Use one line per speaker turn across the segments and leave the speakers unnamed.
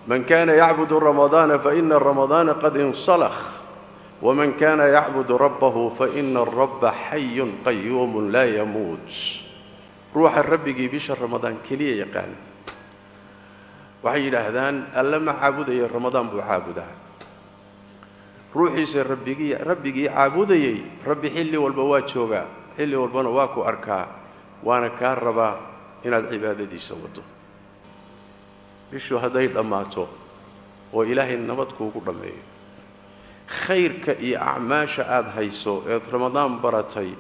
Man kana yacbudu ramadaana faina ramadaana qad insalakh, waman kana yacbudu rabbahu faina arabba xayun qayuumun laa yamuut. Ruuxa rabbigii bisha Ramadaan keliya yaqaana, waxay yidhaahdaan, Alle ma caabudayo, Ramadaan buu caabudaa. Ruuxiisa rabbigii caabudayey, Rabbi xilli walba waa joogaa, xilli walbana waa ku arkaa, waana kaa rabaa inaad cibaadadiisa waddo. Bishu hadday dhammaato oo Ilaahay nabad kuugu dhammeeyo, khayrka iyo acmaasha aada hayso eed Ramadaan baratay,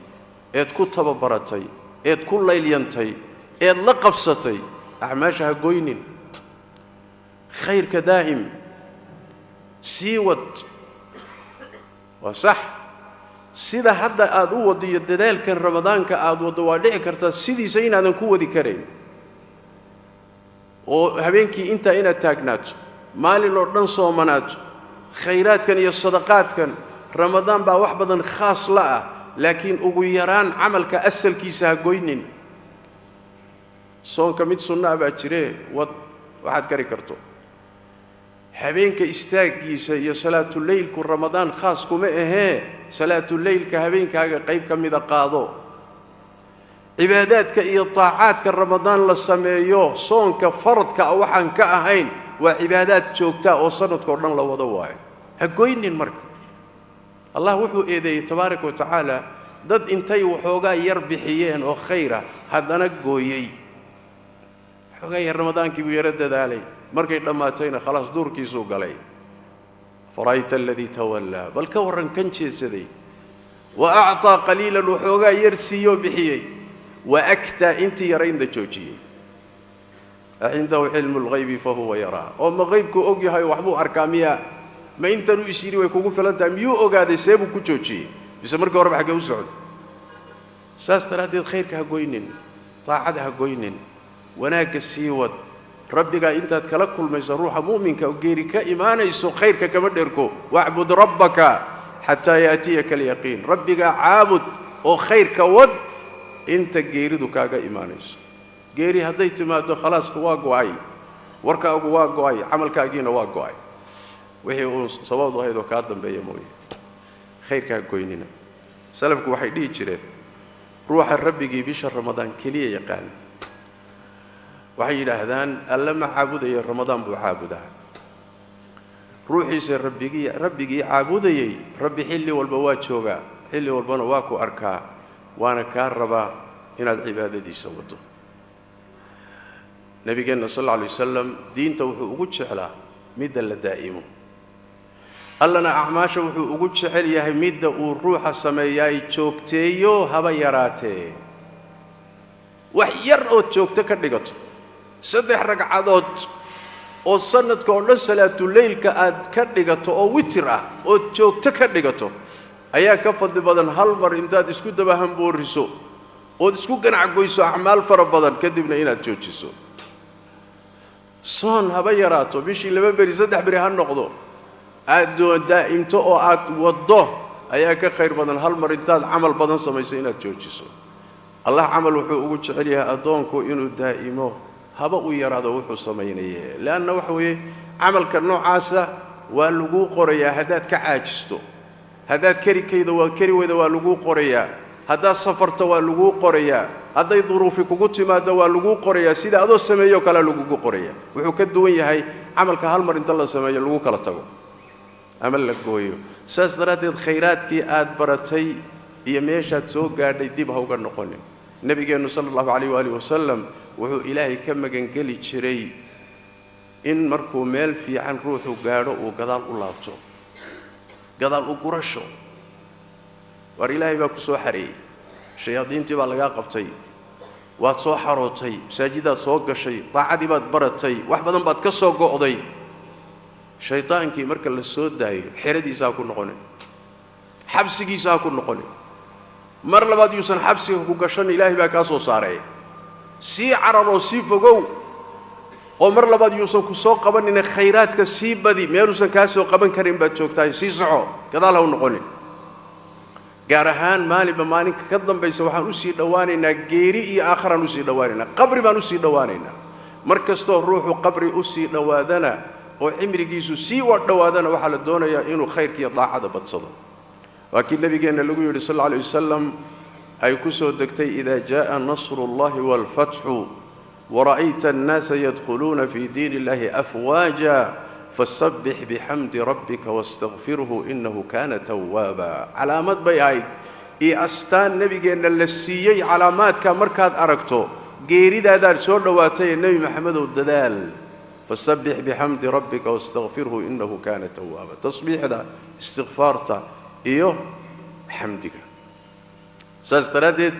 eed ku tababaratay, eed ku laylyantay, eed la qabsatay, acmaasha ha goynin. Khayrka daa'im, sii wad. Waa sax, sida hadda aada u waddo iyo dadaalkan Ramadaanka aada waddo, waa dhici kartaa sidiisa inaadan ku wadi karayn, oo habeenkii intaa inaad taagnaato, maalin oo dhan soomanaato. Khayraadkan iyo sadaqaadkan Ramadaan baa wax badan khaas la ah, laakiin ugu yaraan camalka asalkiisa ha goynin. Soonka mid sunna ah baa jiree, wad waxaad kari karto. Habeenka istaaggiisa iyo salaatuleylku Ramadaan khaas kuma ahee, salaatuleylka habeenkaaga qayb ka mida qaado. Cibaadaadka iyo taacaadka Ramadaan la sameeyo, soonka faradka ah waxaan ka ahayn, waa cibaadaad joogtaa oo sanadka oo dhan la wado waayo. Ha goynin. Marka Allah wuxuu eedeeyey, tabaaraka wa tacaala, dad intay waxoogaa yar bixiyeen oo khayra haddana gooyey. Waxoogaa yar Ramadaankii buu yaro dadaalay, markay dhammaatayna khalaas, duurkiisuu galay. Fara'ayta aladii tawallaa, bal ka warran kan jeedsaday, wa acطaa qaliilan, waxoogaa yar siiyoo bixiyey, wa aktaa, intii yaraynna joojiyey. Acindahu cilmu lghaybi fahuwa yaraa? Oo ma qaybkuu og yahay? Waxbuu arkaa miyaa? Ma intanuu is yidhi way kugu filan tahay miyuu ogaaday? See buu ku joojiyey? Mise markii horeba xaggee u socday? Saas daraaddeed khayrka ha goynin, taacada ha goynin, wanaagga sii wad. Rabbigaa intaad kala kulmayso, ruuxa mu'minka oo geeri ka imaanayso, khayrka kama dherko. Wacbud rabbaka xataa yaatiyaka alyaqiin. Rabbigaa caabud oo khayrka wad inta geeridu kaaga imaanayso. Geeri hadday timaado, khalaaska waa go'ay, warkaagu waa go'ay, camalkaagiina waa go'ay, wixii uun sababdu ahayd oo kaa dambeeya mooye. Khayrka ha goynina. Salafku waxay dhihi jireen, ruuxa rabbigii bisha Ramadaan keliya yaqaana, waxay yidhaahdaan, Alle ma caabudayo, Ramadaan buu caabudaa. Ruuxiisa rabbigii caabudayey, Rabbi xilli walba waa joogaa, xilli walbana waa ku arkaa, waana kaa rabaa inaad cibaadadiisa waddo. Nabigeenna sal alla alay wasalam diinta wuxuu ugu jeclaa midda la daa'imo. Allana acmaasha wuxuu ugu jecel yahay midda uu ruuxa sameeyaay joogteeyo, haba yaraatee. Wax yar ood joogto ka dhigato, 3 ragcadood oo sanadka oo dhan salaatuleylka aad ka dhigato oo witir ah ood joogto ka dhigato, ayaa ka fadli badan hal mar intaad isku daba hambooriso ood isku ganac goyso acmaal fara badan, kadibna inaad joojiso. Soon haba yaraato, bishii 2 beri, 3 beri ha noqdo, aad daa'imto oo aad waddo, ayaa ka khayr badan hal mar intaad camal badan samayso inaad joojiso. Allah camal wuxuu ugu jecel yahay addoonku inuu daa'imo, haba u yaraado wuxuu samaynaye, leanna waxa weeye camalka noocaasa waa laguu qorayaa. Haddaad ka caajisto, haddaad keri kayda waa keri weyda, waa laguu qorayaa. Haddaad safarto, waa laguu qorayaa. Hadday duruufi kugu timaaddo, waa laguu qorayaa. Sida adoo sameeyoo kalea lagugu qorayaa. Wuxuu ka duwan yahay camalka hal mar inta la sameeyo lagu kala tago ama la gooyo. Saas daraaddeed khayraadkii aad baratay iyo meeshaad soo gaadhay dib ha uga noqonin. Nebigeennu sala allahu calayh waaalih wasalam wuxuu Ilaahay ka magangeli jiray in markuu meel fiican ruuxu gaadho uu gadaal u laabto, gadaal u gurasho. Waar Ilaahay baa ku soo xareeyey, shayaadiintii baa lagaa qabtay, waad soo xarootay, masaajidaad soo gashay, daacadii baad baratay, wax badan baad ka soo go'day. Shaydaankii marka la soo daayo, xeradiisa ha ku noqonin, xabsigiisa ha ku noqonin. Mar labaad yuusan xabsiga ku gashan. Ilaahay baa kaa soo saareeya. Sii cararoo sii fogow, oo mar labaad yuusan ku soo qabanine khayraadka sii badi. Meeluusan kaa soo qaban karin baad joogtahay, sii soco, gadaal ha u noqonin. Gaar ahaan maalinba maalinka ka dambaysa waxaan usii dhowaanaynaa geeri iyo aakharaan usii dhowaanaynaa, qabri baan usii dhowaanaynaa. Mar kastoo ruuxu qabri usii dhowaadana Oo cimrigiisu sii dhowaadana waxaa la doonayaa inuu khayrka iyo daacada badsado. Waa kii nabigeenna lagu yidhi sal alla alay wasalam, ay ku soo degtay: "Idaa jaa'a nasru اllahi waalfatxu wara'ayta annaasa yadkhuluuna fii diin illahi afwaaja fasabbix bixamdi rabbika wastakfirhu innahu kana tawaaba." Calaamad bay ahayd iyo astaan nebigeenna la siiyey. Calaamaadka markaad aragto, geeridaadaad soo dhowaatay ee Nebi Maxamedow dadaal. Fasabbix bixamdi rabbika wastakfirhu innahu kana tawaaba. Tasbiixda, istikfaarta iyo xamdiga. Saas daraaddeed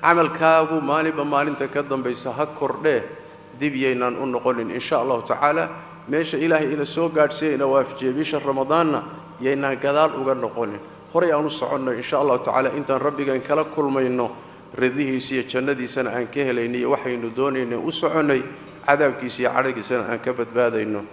camalkaagu maalinba maalinta ka dambaysa ha kordhee, dib yaynaan u noqonin, in sha Allahu tacaala. Meesha Ilaahay ina soo gaadhsiiya, ina waafajiyey bisha Ramadaanna, yaynaan gadaal uga noqonin. Horay aan u soconno, in sha Allahu tacaala, intaan Rabbigan kala kulmayno, ridihiisa iyo jannadiisana aan ka helayno iyo waxaynu doonaynay u soconnay, cadaabkiisa iyo cadhagiisana aan ka badbaadayno.